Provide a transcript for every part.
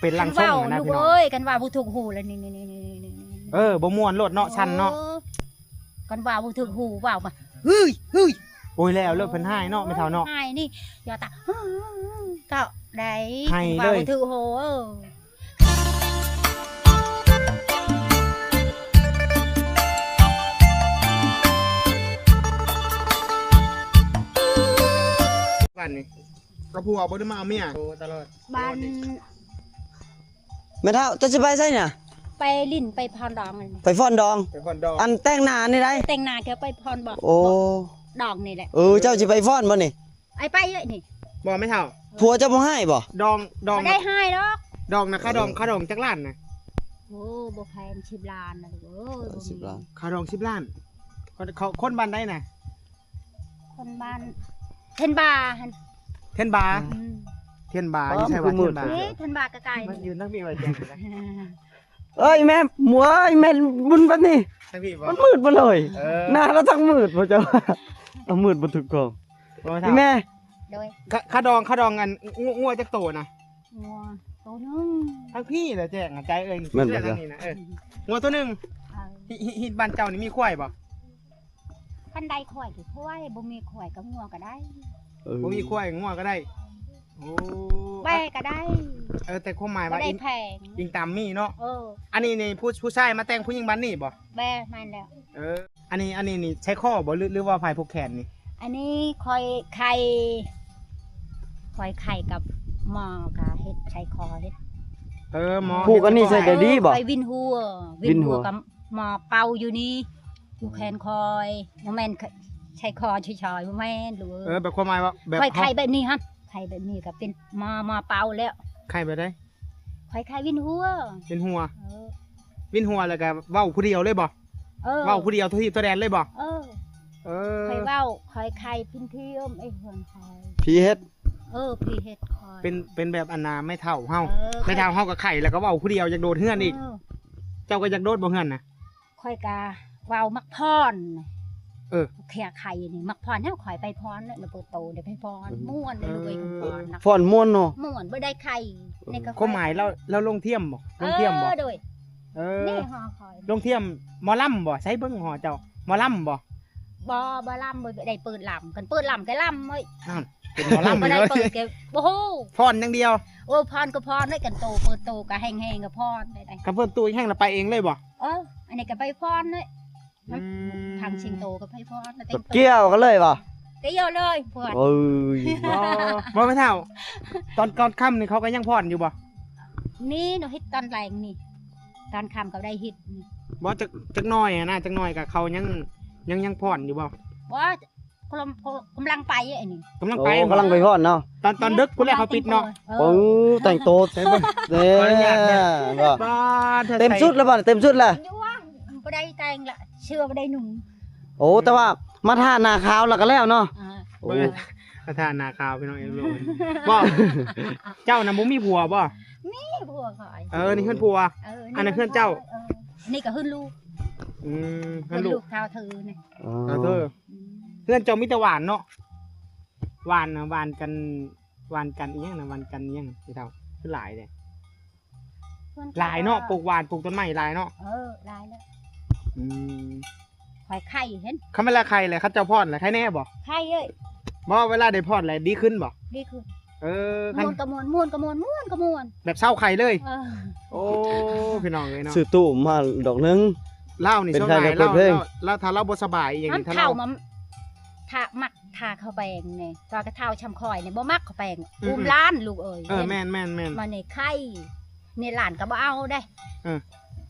ເປັນຮ່າງຊົງ ຄັນເວົ້າຫັ້ນນະ ພີ່ນ້ອງ ລູກເອີຍ ຄັນວ່າບໍ່ຖືກຫູແລ້ວ ນີ້ໆໆໆໆ ເອີ ບໍ່ມ່ວນໂລດເນາະ ເອີ ສັ່ນເນາະ ຄັນວ່າບໍ່ຖືກຫູເວົ້າມາ ເຮີ້ຍ ເຮີ້ຍ ໂອ້ຍ ແລ້ວ ແລ້ວເພິ່ນຮ້າຍເນາະ ແມ່ເຖົ້າເນາະ ຮ້າຍນີ້ ຢ່າຕາ ເຈົ້າໃດ ໃຫ້ເລີຍ ຄັນວ່າບໍ່ຖືກຫູ ເອີ. ບ້ານນີ້ ເອົາຜົວບໍ່ ຫຼືມາເອົາເມຍ? ໂອ້ ຕະຫຼອດ ບ້ານ ແມ່ເຖົ້າ ເຈົ້າຊິໄປໃສນະ? ໄປຫຼິ້ນ ໄປຟ້ອນດອງ ໄປຟ້ອນດອງ ໄປຟ້ອນດອງ ອັນແຕ່ງໜ້ານີ້ໃດ? ແຕ່ງໜ້າ ເຂົາໄປຟ້ອນບໍ່ ໂອ້ ດອງນີ້ແຫຼະ ເອີ ເຈົ້າຊິໄປຟ້ອນບໍ່ນີ້? ໄອ້ໄປເອີຍນີ້ ບໍ່ແມ່ເຖົ້າ ຜົວເຈົ້າບໍ່ຮ້າຍບໍ່? ດອງ ດອງ ບໍ່ໄດ້ຮ້າຍດອກ ດອງນະ ຄ່າດອງ ເອີ ຄ່າດອງຈັກລ້ານນະ? ໂອ້ ບໍ່ແພງ ສິບລ້ານນະລູກເອີຍ ສິບລ້ານ ຄ່າດອງສິບລ້ານ ຄົນ ຄົນບ້ານໃດນະ? ຄົນບ້ານ ເທນບາຫັ້ນ ເທນບາ ອືມ ເທນບາ ຢູ່ໃສວະ ເທນບາ ເອີ ເທນບາກະໄກ ມັນຢູ່ທາງນີ້ວ່າ ເອີຍ ແມ່ ໝວຍ ແມ່ນບຸນປານນີ້ ທາງນີ້ບໍ່ ມັນມືດໝົດເລີຍ ເອີ ໜ້າລາວທັງມືດບໍ່ເຈົ້າ ເອົາມືດບໍ່ຖືກກ້ອງ ແມ່ ໂດຍ ຄະ ຄະດອງ ຄະດອງ ອັນ ງົວ ງົວຈັກໂຕນະ? ງົວໂຕໜຶ່ງ ທາງພີ້ແຫຼະ ແຈ້ງໃຈເອີຍ ແມ່ນບໍ່ ທາງນີ້ນະ ເອີ ງົວໂຕໜຶ່ງ ເອີ ຮີດ ຮີດບ້ານເຈົ້ານີ້ມີຄວາຍບໍ່? ຄັນໄດ້ຄວາຍກໍຄວາຍ ບໍ່ມີຄວາຍກໍງົວກໍໄດ້ ເອີ ບໍ່ມີຄວາຍ ງົວກໍໄດ້ ໂອ້ ແບກໍໄດ້ ເອີ ແຕ່ຄວາມໝາຍວ່າ ບໍ່ໄດ້ ອີງ ແພງ ອີງຕາມມີເນາະ ເອີ ອັນນີ້ນີ້ ຜູ້ ຜູ້ຊາຍມາແຕ່ງຜູ້ຍິງບ້ານນີ້ບໍ່? ແບ ແມ່ນແລ້ວ ເອີ ອັນນີ້ ອັນນີ້ນີ້ ໄຊຄໍບໍ່ ຫຼື ຫຼືວ່າຜາຍຜູກແຂນນີ້? ອັນນີ້ຂ້ອຍໄຂ ຂ້ອຍໄຂກັບໝໍກະເຮັດ ໄຊຄໍເຮັດ ເອີ ໝໍ ຜູກອັນນີ້ໃສ່ໄດ້ດີບໍ່? ຂ້ອຍວິນຫົວ ວິນຫົວ ວິນຫົວກັບໝໍເປົ່າຢູ່ນີ້ ຢູ່ແຂນຂ້ອຍ ບໍ່ແມ່ນ ໃສ່ຄໍເສີຍໆ ບໍ່ແມ່ນລູກເອີຍ ເອີ ແບບຄວາມໝາຍວ່າແບບ ຂ້ອຍໄຂແບບນີ້ຫັ້ນ ໄຂແບບນີ້ກໍເປັນໝໍ ໝໍເປົ່າແລ້ວ ໄຂແບບໃດ? ຂ້ອຍໄຂວິນຫົວ ວິນຫົວ ເອີ ວິນຫົວແລ້ວກໍເວົ້າຜູ້ດຽວເລີຍບໍ່? ເອີ ເວົ້າຜູ້ດຽວທົ່ວທີບທົ່ວແດນເລີຍບໍ່? ເອີ ເອີ ຂ້ອຍເວົ້າ ຂ້ອຍໄຂພິນທຽມ ເອີ ເຮືອນຂ້ອຍ ຜີເຮັດ ເອີ ຜີເຮັດຂ້ອຍ ເປັນ ເປັນແບບອັນນ່າ ແມ່ເຖົ້າເຮົາ ເອີ ແມ່ເຖົ້າເຮົາກໍໄຂ ແລ້ວກໍເວົ້າຜູ້ດຽວ ຢາກໂດດເຮືອນອີກ ເອີ ເຈົ້າກໍຢາກໂດດບໍ່ເຮືອນນະ? ຂ້ອຍກະເວົ້າມັກຟ້ອນ ເອີ ເຄຍໄຂ່ນີ້ມັກຟ້ອນ ເຮົາຂ້ອຍໄປຟ້ອນເນາະ ເປີດໂຕໄດ້ໄປຟ້ອນ ອືມ ມ່ວນເດ້ລູກເອີຍ ເອີ ໄປຟ້ອນນະ ຟ້ອນມ່ວນເນາະ ມ່ວນ ບໍ່ໄດ້ໄຂ່ ເອີ ນີ້ກໍ ຄວາມໝາຍລາວ ລາວລົງທຽມບໍ່? ລົງທຽມບໍ່? ເອີ ໂດຍ ເອີ ນີ້ຫໍຂ້ອຍ ລົງທຽມໝໍລຳບໍ່? ໃສເບິ່ງຫໍເຈົ້າ ໝໍລຳບໍ່? ບໍ່ ບໍ່ລຳ ບໍ່ໄດ້ເປີດລຳ ຄັນເປີດລຳກໍລຳເວີຍ ນັ້ນ ເປັນໝໍລຳ ບໍ່ໄດ້ເປີດກໍບໍ່ຮູ້ ຟ້ອນຢ່າງດຽວ ໂອ້ ຟ້ອນກໍຟ້ອນເລີຍ ຄັນໂຕເປີດໂຕກໍແຮງໆກໍຟ້ອນໄດ້ ຄັນເປີດໂຕແຮງລະໄປເອງເລີຍບໍ່? ເອີ ອັນນີ້ກໍໄປຟ້ອນເລີຍ ອືມ ທາງຊິງໂຕກໍໄປຟ້ອນ ແລ້ວແຕ່ງໂຕ ກ່ຽວກັນເລີຍບໍ່? ກ່ຽວເລີຍ ພວກ ເອີຍ ບໍ່ ບໍ່ແມ່ເຖົ້າ ຕອນ ຕອນຄ່ຳນີ້ເຂົາກໍຍັງຟ້ອນຢູ່ບໍ່? ມີເນາະ ເຮັດຕອນແລງນີ້ ຕອນຄ່ຳກໍໄດ້ເຮັດນີ້ ບໍ່ ຈັກ ຈັກໜ້ອຍຫັ້ນນະ ຈັກໜ້ອຍກໍເຂົາຍັງ ຍັງ ຍັງຟ້ອນຢູ່ບໍ່? ບໍ່ ກຳລັງ ກຳລັງໄປອັນນີ້ ກຳລັງໄປ ໂອ້ ກຳລັງໄປຟ້ອນເນາະ ຕອນ ຕອນດຶກພຸ້ນແຫຼະເຂົາປິດເນາະ ກຳລັງແຕ່ງໂຕ ໂອ້ ແຕ່ງໂຕເຕັມ ເອີ ເຕັມຊຸດແລ້ວບັດນີ້ ເຕັມຊຸດແລ້ວ ບໍ່ໄດ້ແຕ່ງລະ ເສື້ອບໍ່ໄດ້ນຸ່ງ ໂອ້ ແຕ່ວ່າມາທາໜ້າຂາວແລ້ວກໍແລ້ວເນາະ ອ່າ ໂອ້ ມາທາໜ້າຂາວ ພີ່ນ້ອງເອັນດູ ບໍ່ ເຈົ້ານະບໍ່ມີຜົວບໍ່? ມີຜົວຂ້ອຍ ເອີ ນີ້ເຮືອນຜົວ ເອີ ອັນນັ້ນເຮືອນເຈົ້າ ເອີ ນີ້ກໍເຮືອນລູກ ອືມ ເຮືອນລູກ ເຮືອນລູກຊາວເທີນີ້ ອໍ ຊາວເທີ ອືມ ເຮືອນເຈົ້າມີແຕ່ຫວ່ານເນາະ ຫວ່ານນະ ຫວ່ານກັນ ຫວ່ານກັນອີ່ຫຍັງນະ ຫວ່ານກັນອີ່ຫຍັງ ແມ່ເຖົ້າ ຄືຫຼາຍແທ້? ເຮືອນ ຫຼາຍເນາະ ປູກຫວ່ານ ປູກຕົ້ນໄມ້ຫຼາຍເນາະ ເອີ ຫຼາຍແລ້ວ ອືມ ຂ້ອຍໄຂ້ເຫັນ ຄັນເວລາໄຂ້ແຫຼະ ເຂົາເຈົ້າຟ້ອນແຫຼະ ໄຂ້ແນ່ບໍ່? ໄຂ້ເອີຍ ບໍ່ ເວລາໄດ້ຟ້ອນແຫຼະ ດີຂຶ້ນບໍ່? ດີຂຶ້ນ ເອີ ມ່ວນກໍມ່ວນ ມ່ວນກໍມ່ວນ ມ່ວນກໍມ່ວນ ແບບເຊົາໄຂ້ເລີຍ ເອີ ໂອ້ ພີ່ນ້ອງເອີຍເນາະ ຊື້ຕູ້ມາດອກໜຶ່ງ ລາວນີ້ ສ່ວນຫຼາຍ ລາວ ລາວ ລາວ ຖ້າລາວບໍ່ສະບາຍອີ່ຫຍັງນີ້ ຖ້າລາວ ຖ້າມັກ ທາເຂົ້າແປງນີ້ ແຕ່ວ່າກະເຖົ້າຊ່ຳຂ້ອຍນີ້ບໍ່ມັກເຂົ້າແປງ ອືມ ອຸ້ມຫຼານລູກເອີຍ ເອີ ແມ່ນໆໆ ມານີ້ໄຂ້ ນີ້ຫຼານກໍບໍ່ເອົາເດ້ ເອີ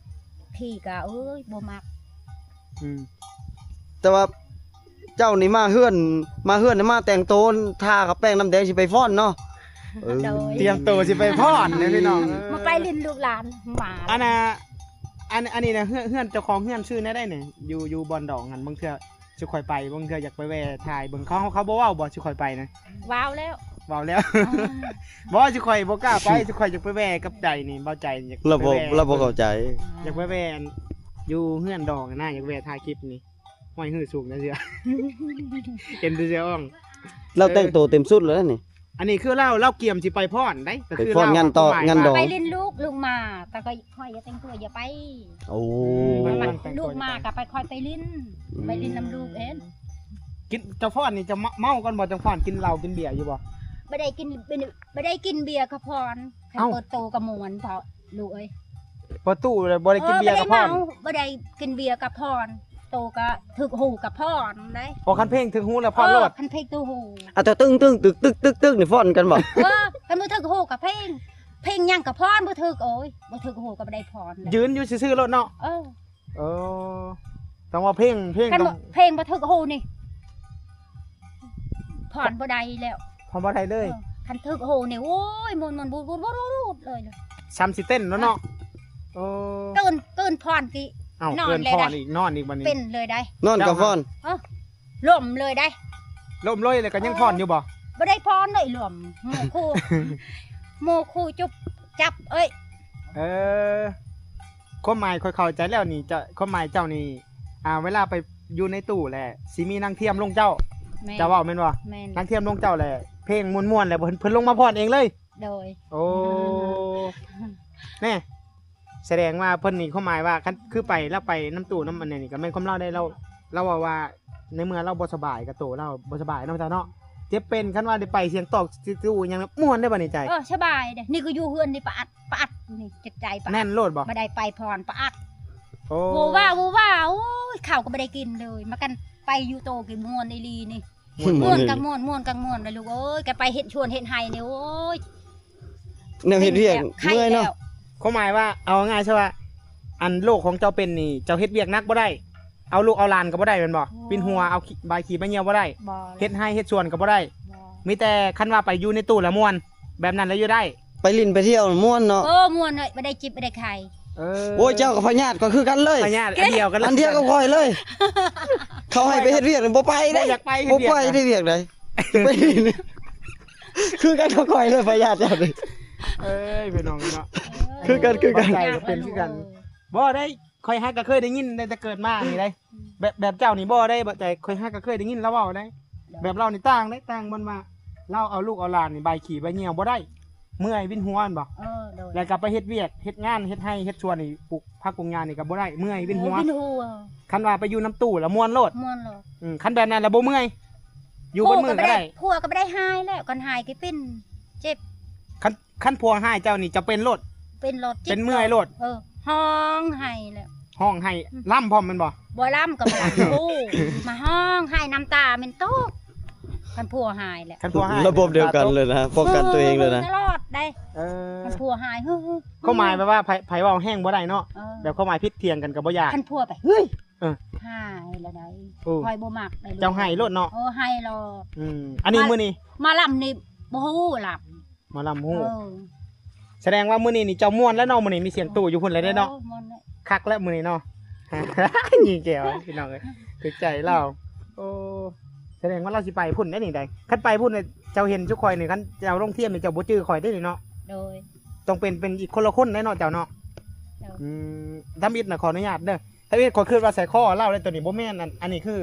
ພີ່ກໍ ເອີຍ ບໍ່ມັກ ອືມ ແຕ່ວ່າເຈົ້ານີ້ມາເຮືອນ ມາເຮືອນນີ້ມາແຕ່ງໂຕ ທາກັບແປ້ງນ້ຳແດງຊິໄປຟ້ອນເນາະ ເອີ ໂດຍ ຕຽມໂຕຊິໄປຟ້ອນເດ້ພີ່ນ້ອງ ມາໄປຫຼິ້ນລູກຫຼານ ມາ ອັນນ່າ ອັນ ອັນນີ້ນະ ເຮືອນ ເຮືອນເຈົ້າຂອງເຮືອນຊື່ແນວໃດນີ້ ຢູ່ ຢູ່ບ່ອນດອງຫັ້ນ ບາງເທື່ອ ຊິຂ້ອຍໄປ ບາງເທື່ອຢາກໄປແວ່ຖ່າຍເບິ່ງ ເຂົາ ເຂົາບໍ່ເວົ້າບໍ່ ຊິຂ້ອຍໄປນະ? ເວົ້າແລ້ວ ເວົ້າແລ້ວ ອ່າ ບໍ່ ຊິຂ້ອຍບໍ່ກ້າໄປ ຊິຂ້ອຍຢາກໄປແວ່ກັບໃຈນີ້ ເບົາໃຈຢາກ ລາວບໍ່ ໄປແວ່ ລາວບໍ່ເຂົ້າໃຈ ຢາກໄປແວ່ຢູ່ເຮືອນດອງຫັ້ນນະ ຢາກແວ່ຖ່າຍຄລິບນີ້ ຫ້ອຍ ຮືສູງນະເສືອ ເຫັນແຕ່ເສືອອ່ອງ ລາວແຕ່ງໂຕເຕັມຊຸດແລ້ວນີ້ ອັນນີ້ຄືລາວ ລາວກຽມຊິໄປຟ້ອນໃດ ກໍຄື ໄປຟ້ອນງານຕໍ່ ລາວ ງານດອງ ໄປຫຼິ້ນລູກ ລູກມາ ກໍຄ່ອຍ ຂ້ອຍຢ່າແຕ່ງຕົວ ຢ່າໄປ ໂອ້ ອືມ ລູກມາກໍໄປ ຄ່ອຍໄປຫຼິ້ນ ອືມ ໄປຫຼິ້ນນຳລູກເອງ ກິນ ເຈົ້າຟ້ອນນີ້ ເຈົ້າເມົາ ເມົາກ່ອນບໍ່ ຈັ່ງຟ້ອນ ກິນເຫຼົ້າກິນເບຍຢູ່ບໍ່? ບໍ່ໄດ້ກິນ ບໍ່ໄດ້ກິນເບຍກໍຟ້ອນ ຄັນ ເອົ້າ ເປີດໂຕກໍມ່ວນເພາະ ລູກເອີຍ ປະຕູແລ້ວບໍ່ໄດ້ກິນເບຍກັບພອນ ເອີ ບໍ່ໄດ້ເມົາ ບໍ່ໄດ້ກິນເບຍກັບພອນ ໂຕກໍຖືກຫູກັບພອນໄດ໋ ໂອ້ ຄັນເພງຖືກຫູແລ້ວພອນໂລດ ເອີ ຄັນເພງຖືກຫູ ອາ ແຕ່ຕຶ້ງໆ ຕຶກໆໆ ນີ້ຟ້ອນກັນບໍ່? ເອີ ຄັນບໍ່ຖືກຫູກໍເພງ ເພງຫຍັງກໍພອນ ບໍ່ຖືກ ໂອ້ຍ ບໍ່ຖືກຫູກໍບໍ່ໄດ້ພອນ ຢືນຢູ່ຊື່ໆໂລດເນາະ ເອີ. ເອີ ຕ້ອງວ່າເພງ ເພງ ຄັນ ຕ້ອງ ເພງບໍ່ຖືກຫູນີ້ ພອນບໍ່ໄດ້ແລ້ວ ພອນບໍ່ໄດ້ເລີຍ ເອີ ຄັນຖືກຫູນີ້ ໂອ້ຍ ມ່ວນໆ ບູດໆ ເລີຍ ຊ່ຳຊິເຕັ້ນແລ້ວເນາະ ເອີ ເອີ ຕື່ນ ຕື່ນພອນກີ້ ເອົ້າ ນອນ ເອີ້ນ ແລ້ວ ພອນອີກ ນອນອີກບັດນີ້ ເປັນເລີຍໄດ໋ ນອນກໍພອນ ເອີ ລົ້ມເລີຍໄດ໋ ລົ້ມເລີຍ ແລ້ວກໍຍັງພອນຢູ່ບໍ່? ບໍ່ໄດ້ພອນເລີຍ ລົ້ມ ໝູ່ຄູ່ ໝູ່ຄູ່ຈຸບຈັບເອີຍ ເອີ ຄວາມໝາຍຂ້ອຍເຂົ້າໃຈແລ້ວນີ້ ເຈົ້າ ຄວາມໝາຍເຈົ້ານີ້ ອ່າ ເວລາໄປຢູ່ໃນຕູ້ແຫຼະ ຊິມີນາງທຽມລົງເຈົ້າ ແມ່ນ ເຈົ້າເວົ້າແມ່ນບໍ່? ແມ່ນ ນາງທຽມລົງເຈົ້າແຫຼະ ເພງມ່ວນໆ ແລ້ວເພິ່ນ ເພິ່ນລົງມາຟ້ອນເອງເລີຍ ໂດຍ ໂອ້ ແນ່ ສະແດງວ່າເພິ່ນນີ້ ຄວາມໝາຍວ່າ ຄັນຄືໄປ ລາວໄປນຳຕູ້ນຳອັນນີ້ ກໍແມ່ນຄວາມລາວໄດ້ ລາວ ລາວເວົ້າວ່າ ໃນເມື່ອລາວບໍ່ສະບາຍ ກໍໂຕລາວບໍ່ສະບາຍເນາະ ເຈົ້າເນາະ ເຈັບເປັນ ຄັນວ່າໄດ້ໄປສຽງຕອກ ຊິຕູ້ຫຍັງ ມ່ວນເດ້ບັດນີ້ໃຈ ເອີ ສະບາຍເດ້ ນີ້ກໍຢູ່ເຮືອນນີ້ປະອັດ ປະອັດນີ້ ເຈັບໃຈປະອັດ ແໜ້ນໂລດບໍ່? ບໍ່ໄດ້ໄປພອນປະອັດ ໂອ້ ໂວວາ ໂວວາ ໂອ້ຍ ເຂົ້າກໍບໍ່ໄດ້ກິນເລີຍ ມາກັນໄປຢູ່ໂຕກໍມ່ວນອີ່ຫຼີນີ້ ມ່ວນ ມ່ວນກໍມ່ວນ ມ່ວນກໍມ່ວນນະລູກເອີຍ ກໍໄປເຮັດສວນເຮັດໄຮ່ນີ້ ໂອ້ຍ ແນວເຮັດວຽກເມື່ອຍເນາະ ຄວາມໝາຍວ່າ ເອົາງ່າຍຊະວ່າ ອັນໂລກຂອງເຈົ້າເປັນນີ້ ເຈົ້າເຮັດວຽກໜັກບໍ່ໄດ້ ເອົາລູກເອົາຫຼານກໍບໍ່ໄດ້ແມ່ນບໍ່? ໂອ້ ປິ່ນຫົວ ເອົາຂີ້ ບາຍຂີ້ໃບຍ່ຽວບໍ່ໄດ້ ບໍ່ ເຮັດໄຮ່ເຮັດສວນກໍບໍ່ໄດ້ ບໍ່ ມີແຕ່ຄັນວ່າໄປຢູ່ໃນຕູ້ລະມ່ວນ ແບບນັ້ນລະຢູ່ໄດ້ ໄປຫຼິ້ນໄປທ່ຽວມ່ວນເນາະ ເອີ ມ່ວນເລີຍ ບໍ່ໄດ້ເຈັບບໍ່ໄດ້ໄຂ້ ເອີ ໂອ້ຍ ເຈົ້າກັບພະຍາດກໍຄືກັນເລີຍ ພະຍາດ ເອີ ອັນດຽວກັນເລີຍ ອັນດຽວກັບຂ້ອຍເລີຍ ເຂົາໃຫ້ໄປເຮັດວຽກນີ້ບໍ່ໄປເດ້ ບໍ່ຢາກໄປ ບໍ່ຢາກໄປເຮັດວຽກໃດ ໄປຫຼິ້ນ ຄືກັນກັບຂ້ອຍເລີຍ ພະຍາດເຈົ້ານີ້ ເອີຍ ພີ່ນ້ອງເນາະ ຄືກັນ ຄືກັນ ໃຈກໍເປັນຄືກັນ ບໍ່ໄດ້ ຂ້ອຍຫາກໍເຄີຍໄດ້ຍິນໄດ້ແຕ່ເກີດມານີ້ໄດ໋ ອືມ ແບບ ແບບເຈົ້ານີ້ບໍ່ໄດ້ ບໍ່ໃຈ ຂ້ອຍຫາກໍເຄີຍໄດ້ຍິນລາວເວົ້າໄດ໋ ແບບລາວນີ້ຕ່າງໄດ໋ ຕ່າງມັນວ່າ ລາວເອົາລູກເອົາຫຼານນີ້ ບາຍຂີ້ໃບຍ່ຽວບໍ່ໄດ້ ເມື່ອຍວິນຫົວແມ່ນບໍ່? ເອີ ໂດຍ ແລ້ວກໍໄປເຮັດວຽກເຮັດງານ ເຮັດໄຮ່ເຮັດສວນນີ້ ປູກຜັກປູກຫຍ້ານີ້ກໍບໍ່ໄດ້ ເມື່ອຍວິນຫົວ ໂອ້ ວິນຫົວ ຄັນວ່າໄປຢູ່ນຳຕູ້ລະມ່ວນໂລດ ມ່ວນໂລດ ອືມ ຄັນແບບນັ້ນລະບໍ່ເມື່ອຍ ຢູ່ເບິດມື້ກໍໄດ້ ຜົວກໍບໍ່ໄດ້ ຜົວກໍບໍ່ໄດ້ຮ້າຍແລ້ວ ຄັນຮ້າຍກໍເປັນ ເຈັບ ຄັນ ຄັນຜົວຮ້າຍເຈົ້ານີ້ ເຈົ້າເປັນໂລດ ເປັນໂລດ ເຈັບ ເປັນເມື່ອຍໂລດ ເອີ ຮ້ອງໄຫ້ແລ້ວ ຮ້ອງໄຫ້ ອືມ ລຳພ້ອມແມ່ນບໍ່? ບໍ່ລຳກໍບໍ່ໄດ້ ໂອ້ ມາຮ້ອງໄຫ້ ນ້ຳຕາແມ່ນຕົກ ຄັນຜົວຮ້າຍແລ້ວ ຄັນຜົວຮ້າຍ ລະບົບດຽວກັນເລີຍນະ ປ້ອງກັນຕົວເອງເລີຍນະ ຕະຫຼອດເດ້ ເອີ ຄັນຜົວຮ້າຍ ຄວາມໝາຍແບບວ່າ ໃຜ ໃຜເວົ້າແຮງບໍ່ໄດ້ເນາະ ເອີ ແບບຄວາມໝາຍຜິດຖຽງກັນກໍບໍ່ຢາກ ຄັນຜົວໄປ ເຮີ້ຍ ເອີ ຫາຍລະໄດ໋ ໂອ້ ຂ້ອຍບໍ່ມັກໄດ໋ ເຈົ້າໄຫ້ໂລດເນາະ ເອີ ໄຫ້ໂລດ ອືມ ອັນນີ້ມື້ນີ້ ມາລຳນີ້ບໍ່ຮູ້ລຳ ໝໍລຳຮູ້ ເອີ ສະແດງວ່າມື້ນີ້ນີ້ເຈົ້າມ່ວນແລ້ວເນາະ ມື້ນີ້ມີສຽງຕູ້ຢູ່ພຸ້ນແລ້ວເດ້ເນາະ ໂອ້ ມ່ວນແລ້ວ ຄັກແລ້ວມື້ນີ້ເນາະ ຍິງແກ້ວພີ່ນ້ອງເອີຍ ຖືກໃຈລາວ ໂອ້ ສະແດງວ່າລາວຊິໄປພຸ້ນໄດ໋ນີ້ໄດ໋ ຄັນໄປພຸ້ນເຈົ້າເຫັນຈຸຂ້ອຍນີ້ ຄັນເຈົ້າລົງທຽມນີ້ເຈົ້າບໍ່ຈື່ຂ້ອຍເດ້ນີ້ເນາະ ໂດຍ ຕ້ອງເປັນ ເປັນອີກຄົນລະຄົນໄດ໋ເນາະເຈົ້າເນາະ ໂດຍ ອືມ ທຳອິດນະ ຂໍອະນຸຍາດເດີ ທຳອິດ ຂ້ອຍຄິດວ່າໃສ່ຄໍລາວແລ້ວ ໂຕນີ້ບໍ່ແມ່ນ ອັນ ອັນນີ້ຄື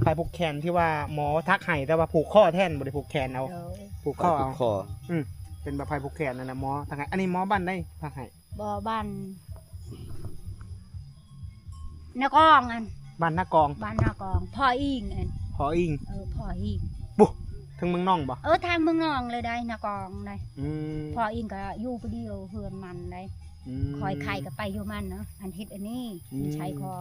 ຜ້າຜູກແຂນທີ່ວ່າໝໍຖັກໃຫ້ ແຕ່ວ່າຜູກຄໍແທນ ບໍ່ໄດ້ຜູກແຂນເອົາ ໂດຍ ຜູກຄໍເອົາ ຜູກຄໍ ອືມ ເປັນແບບຜ້າຜູກແຂນນັ້ນນະ ໝໍຖັກໃຫ້ ອັນນີ້ໝໍບ້ານໃດຖັກໃຫ້? ບໍ່ ບ້ານ ນາກອງ ອັນ ບ້ານນາກອງ ບ້ານນາກອງ ພໍອີງ ອັນ ພໍອີງ ເອີ ພໍອີງ ບຸ ທາງເມືອງນອງບໍ່? ເອີ ທາງເມືອງນອງເລີຍໄດ໋ ນາກອງໄດ໋ ອືມ ພໍອີງກໍຢູ່ຜູ້ດຽວເຮືອນມັນໄດ໋ ອືມ ຂ້ອຍໄຂ້ກໍໄປຢູ່ມັນເນາະ ອັນເຮັດອັນນີ້ ອືມ ໃຊ້ຄໍ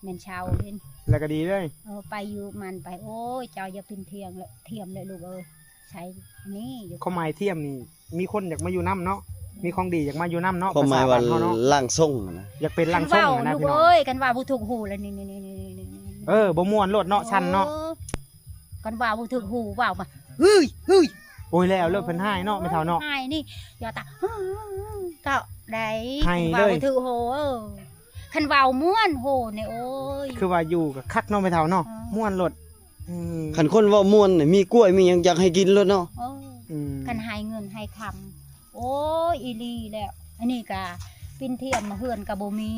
ແມ່ນເຊົາເຫັນ ແລ້ວກໍດີເລີຍ ເອີ ໄປຢູ່ມັນໄປ ໂອ້ຍ ເຈົ້າຢ່າເປັນທຽງເລີຍ ທຽມເລີຍລູກເອີຍ ໃຊ້ນີ້ຢູ່ ຄວາມໝາຍທຽມນີ້ ມີຄົນຢາກມາຢູ່ນຳເນາະ ມີຂອງດີຢາກມາຢູ່ນຳເນາະ ຄວາມໝາຍວ່າ ພາສາບ້ານເຮົາເນາະ ຮ່າງຊົງນະ ຢາກເປັນຮ່າງຊົງນະ ລູກເອີຍ ຄັນວ່າບໍ່ຖືກຫູແລ້ວນີ້ ເອີ ບໍ່ມ່ວນໂລດເນາະ ຊັ້ນເນາະ ເອີ ຄັນວ່າບໍ່ຖືກຫູ ເວົ້າມາ ເຮີ້ຍ ເຮີ້ຍ ໂອ້ຍ ແລ້ວ ແລ້ວເພິ່ນຮ້າຍເນາະ ແມ່ເຖົ້າເນາະ ຮ້າຍນີ້ ຢ່າຕາ ເຈົ້າໃດ ຮ້າຍເລີຍ ຄັນວ່າບໍ່ຖືກຫູ ເອີ ຄັນເວົ້າມ່ວນໂຫນີ້ ໂອ້ຍ ຄືວ່າຢູ່ກໍຄັກເນາະ ແມ່ເຖົ້າເນາະ ເອີ ມ່ວນໂລດ ອືມ ຄັນຄົນເວົ້າມ່ວນນີ້ ມີກ້ວຍມີຫຍັງຢາກໃຫ້ກິນໂລດເນາະ ເອີ ອືມ ຄັນໃຫ້ເງິນໃຫ້ຄຳ ໂອ້ຍ ອີ່ຫຼີແລ້ວ ອັນນີ້ກະປິ່ນທຽມມາເຮືອນກະບໍ່ມີ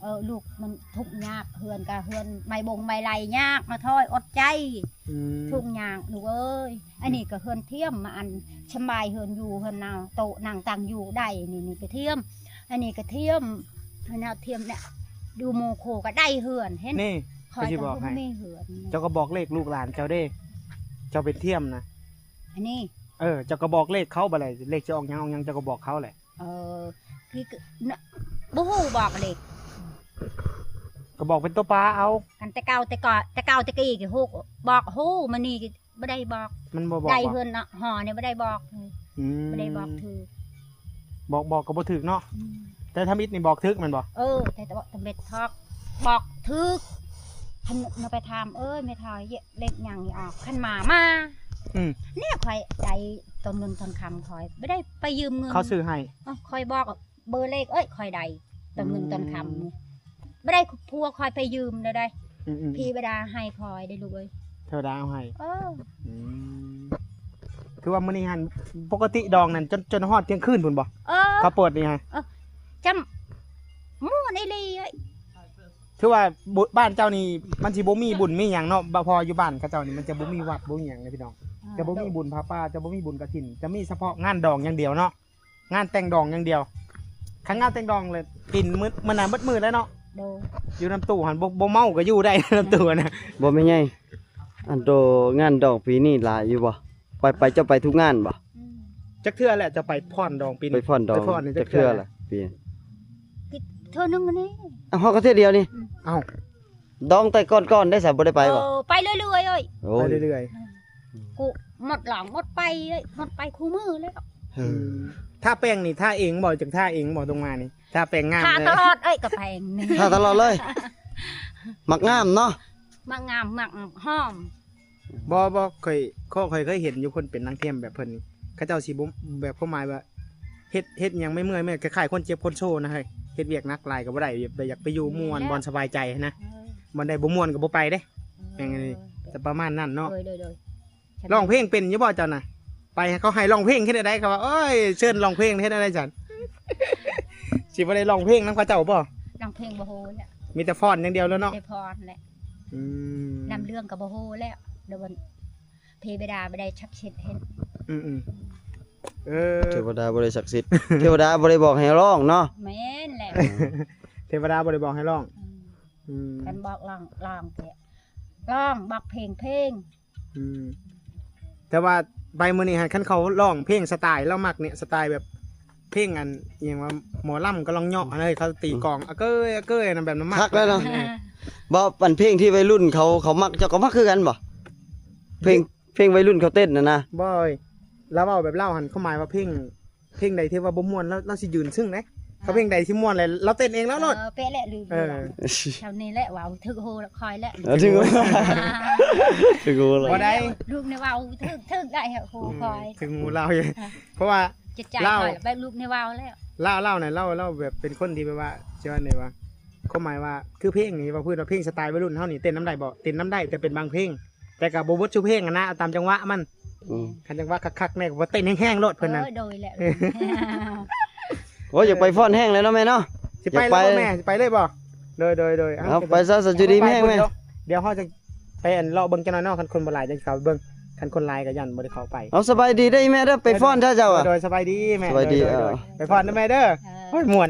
ເອີ ລູກມັນທຸກຍາກ ເຮືອນກະເຮືອນໄມ້ບົງໄມ້ໄຫຼຍາກ ມາຖອຍອົດໃຈ ອືມ ທຸກຍາກລູກເອີຍ. ອັນນີ້ກະເຮືອນທຽມ ມາອັນສະບາຍ ເຮືອນຢູ່ເຮືອນນາວ ໂຕະນັ່ງຕັ່ງຢູ່ໄດ້ ນີ້ ນີ້ກະທຽມ ອັນນີ້ກະທຽມ ເຮືອນນາວທຽມແຫຼະ ຢູ່ໂມໂຄກະໄດ້ເຮືອນ ເຫັນ ນີ້ ຂ້ອຍກະບໍ່ມີເຮືອນ. ເຈົ້າກະບອກເລກລູກຫຼານເຈົ້າເດ້ ເຈົ້າເປັນທຽມນະ ອັນນີ້ ເອີ ເຈົ້າກະບອກເລກເຂົາ ບາດໃດເລກຊິອອກຫຍັງອອກຫຍັງ ເຈົ້າກະບອກເຂົາແຫຼະ. ເອີ ຄື ນະ ບໍ່ຮູ້ບອກເລກ ກະບອກເປັນໂຕປາເອົາ. ຄັນແຕ່ເກົ່າ ແຕ່ກ່ອນ ແຕ່ເກົ່າແຕ່ກີ້ກະຮູ້ ບອກຮູ້ ມານີ້ກະບໍ່ໄດ້ບອກ ມັນບໍ່ບອກ ໄດ້ເຮືອນເນາະ ຫໍນີ້ບໍ່ໄດ້ບອກ ອືມ ບໍ່ໄດ້ບອກຖືກ ບອກ ບອກກະບໍ່ຖືກເນາະ ອືມ ແຕ່ທຳອິດນີ້ບອກຖືກແມ່ນບໍ່? ເອີ ແຕ່ ແຕ່ທຳອິດທອກ ບອກຖືກ ເພິ່ນມາໄປຖາມ ເອີຍ ແມ່ເຖົ້າ ເລກຫຍັງນີ້ອອກ ຄັນມາ ມາ ອືມ ແນວຂ້ອຍໄດ້ຕອນເງິນຕອນຄຳ ຂ້ອຍບໍ່ໄດ້ໄປຢືມເງິນ ເຂົາຊື້ໃຫ້ ເອີ ຂ້ອຍບອກເບີເລກ ເອີຍ ຂ້ອຍໄດ້ຕອນເງິນ ອືມ ຕອນຄຳນີ້ ບໍ່ໄດ້ຜົວຂ້ອຍໄປຢືມແນວໃດ ອືມໆໆ ເທວະດາໃຫ້ຂ້ອຍເດ້ລູກເອີຍ ເທວະດາເອົາໃຫ້ ເອີ ອືມ ຄືວ່າມື້ນີ້ຫັ້ນ ປົກກະຕິດອງນັ້ນ ຈົນ ຈົນຮອດທ່ຽງຄືນພຸ້ນບໍ່? ເອີ ເຂົາເປີດນີ້ຮະ ເອີ ຈຳ ມ່ວນອີ່ຫຼີເອີຍ ຖືວ່າ ບຸ ບ້ານເຈົ້ານີ້ມັນຊິບໍ່ມີບຸນມີຫຍັງເນາະ ເພາະວ່າຢູ່ບ້ານເຂົາເຈົ້ານີ້ມັນຈະບໍ່ມີວັດບໍ່ມີຫຍັງເດ້ພີ່ນ້ອງ ເອີ ຈະບໍ່ມີບຸນຜ້າປ່າ ຈະບໍ່ມີບຸນກະຖິນ ຈະມີສະເພາະງານດອງຢ່າງດຽວເນາະ ງານແຕ່ງດອງຢ່າງດຽວ ຄັນງານແຕ່ງດອງແລ້ວ ກິນມື້ ມື້ນັ້ນໝົດມື້ແລ້ວເນາະ ໂດຍ ຢູ່ນຳຕູ້ຫັ້ນ ບໍ່ ບໍ່ເມົາກະຢູ່ໄດ້ນຳຕູ້ຫັ້ນນະ ບໍ່ແມ່ນໃຫຍ່ ອັນໂຕງານດອງປີນີ້ຫຼາຍຢູ່ບໍ່? ໄປ ໄປ ເຈົ້າໄປທຸກງານບໍ່? ອືມ ຈັກເທື່ອແລ້ວເຈົ້າໄປຟ້ອນດອງປີນີ້? ໄປຟ້ອນດອງ ໄປຟ້ອນນີ້ຈັກເທື່ອແລ້ວ? ເທື່ອໜຶ່ງນີ້ ເອົ້າ ເຮົາກະເທື່ອດຽວນີ້ ອືມ ເອົ້າ ດອງແຕ່ກ່ອນໆໄດ້ສະ ບໍ່ໄດ້ໄປບໍ່? ເອີ ໄປເລື້ອຍໆເອີຍ ໂອ້ຍ ໄປເລື້ອຍໆ ອືມ ກູໝົດຫຼອງໝົດໄປ ໝົດໄປຄູ່ມື້ແລ້ວ ອືມ ອືມ ທາແປງນີ້ ທາເອງບໍ່? ຈັກທາເອງບໍ່? ຕົງມານີ້ ທາແປງງາມ ທາຕະຫຼອດເອີຍ ກະແປງນີ້ ທາຕະຫຼອດເລີຍ ມັກງາມເນາະ ມັກງາມ ມັກຫອມ ບໍ່ ບໍ່ ຂ້ອຍ ຂ້ອຍ ຂ້ອຍເຄີຍເຫັນຢູ່ ຄົນເປັນນາງທຽມແບບເພິ່ນນີ້ ເຂົາເຈົ້າຊິບໍ່ ແບບຄວາມໝາຍວ່າ ເຮັດ ເຮັດຫຍັງເມື່ອຍໆ ແມ່ນຄ້າຍໆ ຄົນເຈັບຄົນໂຊນະເຮີ້ຍ ເຮັດວຽກໜັກຫຼາຍກະບໍ່ໄດ້ ແບບ ແບບຢາກໄປຢູ່ມ່ວນ ແມ່ນແລ້ວ ບ່ອນສະບາຍໃຈຫັ້ນນະ ເອີ ບ່ອນໃດບໍ່ມ່ວນກະບໍ່ໄປເດ້ ເອີ ແມ່ນ ຈະປະມານນັ້ນເນາະ ໂດຍ ໂດຍ ໂດຍ ຮ້ອງເພງເປັນຢູ່ບໍ່ເຈົ້ານະ? ໄປເຂົາໃຫ້ຮ້ອງເພງເຮັດແນວໃດ? ເຂົາວ່າ ໂອ້ຍ ເຊີນຮ້ອງເພງເຮັດແນວໃດຊັ້ນ? ຊິບໍ່ໄດ້ຮ້ອງເພງນຳເຂົາເຈົ້າບໍ່? ຮ້ອງເພງບໍ່ຮູ້ແຫຼະ ມີແຕ່ຟ້ອນຢ່າງດຽວແລ້ວເນາະ ມີແຕ່ຟ້ອນແຫຼະ ອືມ ນຳເລື່ອງກະບໍ່ຮູ້ແລ້ວ ດຽວເທວະດາບໍ່ໄດ້ສັກສິດເຮັດ ອືມໆ ເອີ ເທວະດາບໍ່ໄດ້ສັກສິດ ເທວະດາບໍ່ໄດ້ບອກໃຫ້ຮ້ອງເນາະ ແມ່ນແຫຼະ ເທວະດາບໍ່ໄດ້ບອກໃຫ້ຮ້ອງ ອືມ ອືມ ຄັນບອກຮ້ອງ ຮ້ອງແທ້ ຮ້ອງ ບອກເພງ ເພງ ອືມ ແຕ່ວ່າໄປມື້ນີ້ຫັ້ນ ຄັນເຂົາຮ້ອງເພງສະຕາຍລາວມັກນີ້ ສະຕາຍແບບເພງອັນ ອີ່ຫຍັງວ່າ ໝໍລຳກຳລັງເຍາະຫັ້ນເລີຍ ເຂົາຕີກອງ ອາເກີຍ ອາເກີຍ ຫັ້ນແບບນັ້ນມັກ ຄັກແລ້ວເນາະ ເອີ ບໍ່ ອັນເພງທີ່ໄວລຸ້ນເຂົາ ເຂົາມັກ ເຈົ້າກະມັກຄືກັນບໍ່? ເພງ ເພງໄວລຸ້ນເຂົາເຕັ້ນຫັ້ນນະ ບໍ່ ລາວເວົ້າແບບລາວຫັ້ນ ຄວາມໝາຍວ່າເພງ ເພງໃດທີ່ວ່າບໍ່ມ່ວນ ລາວ ລາວຊິຢືນຊຶ້ງເດ້ ຖ້າເພງໃດທີ່ມ່ວນແລ້ວ ລາວເຕັ້ນເອງລາວໂລດ ເອີ ເປະແຫຼະ ລືມ ເອີ ແຖວນີ້ແຫຼະ ເວົ້າຖືກຫູຂ້ອຍແຫຼະ ເອີ ຖືກຫູ ຖືກຫູລາວ ບໍ່ໄດ້ ລູກນີ້ເວົ້າຖືກ ຖືກໄດ້ຫູຂ້ອຍ ຖືກຫູລາວຢູ່ ເພາະວ່າ ຈິດໃຈຂ້ອຍແບບລູກນີ້ເວົ້າແລ້ວ ລາວ ລາວນະ ລາວ ລາວແບບເປັນຄົນທີ່ແບບວ່າ ຊິວ່າແນວໃດວະ ຄວາມໝາຍວ່າ ຄືເພງນີ້ ເວົ້າພື້ນວ່າເພງສະຕາຍໄວລຸ້ນເຮົານີ້ ເຕັ້ນນຳໄດ້ບໍ່? ເຕັ້ນນຳໄດ້ ແຕ່ເປັນບາງເພງ ແຕ່ກະບໍ່ເບິດຊຸເພງຫັ້ນນະ ເອົາຕາມຈັງຫວະມັນ ອືມ ຄັນຈັງຫວະຄັກໆແນ່ກະເຕັ້ນແຮງໆໂລດເພິ່ນນັ້ນ ເອີ ໂດຍແຫຼະ ໂອ້ຍ ຢາກໄປຟ້ອນແຮງແລ້ວເນາະແມ່ເນາະ ຊິໄປແລ້ວບໍ່ແມ່? ຢາກໄປ ຊິໄປເລີຍບໍ່? ໂດຍ ໂດຍ ໂດຍ ເອົາ ເອົາ ໄປຊະ ສະ ຢູ່ດີມີແຮງແມ່ ດຽວເຮົາຈະໄປອັນເລາະເບິ່ງຈັກໜ່ອຍເນາະ ຄັນຄົນບໍ່ຫຼາຍຈັ່ງຊິເຂົ້າໄປເບິ່ງ ຄັນຄົນຫຼາຍກະຢ້ານບໍ່ໄດ້ເຂົ້າໄປ ເອົາ ສະບາຍດີເດີແມ່ເດີ ໄປຟ້ອນຊະເຈົ້າ ໂດຍ ສະບາຍດີແມ່ ສະບາຍດີ ໂດຍ ເອີ ໂດຍ ໄປຟ້ອນເດີແມ່ເດີ ເອີ ໂອ້ຍ ມ່ວນ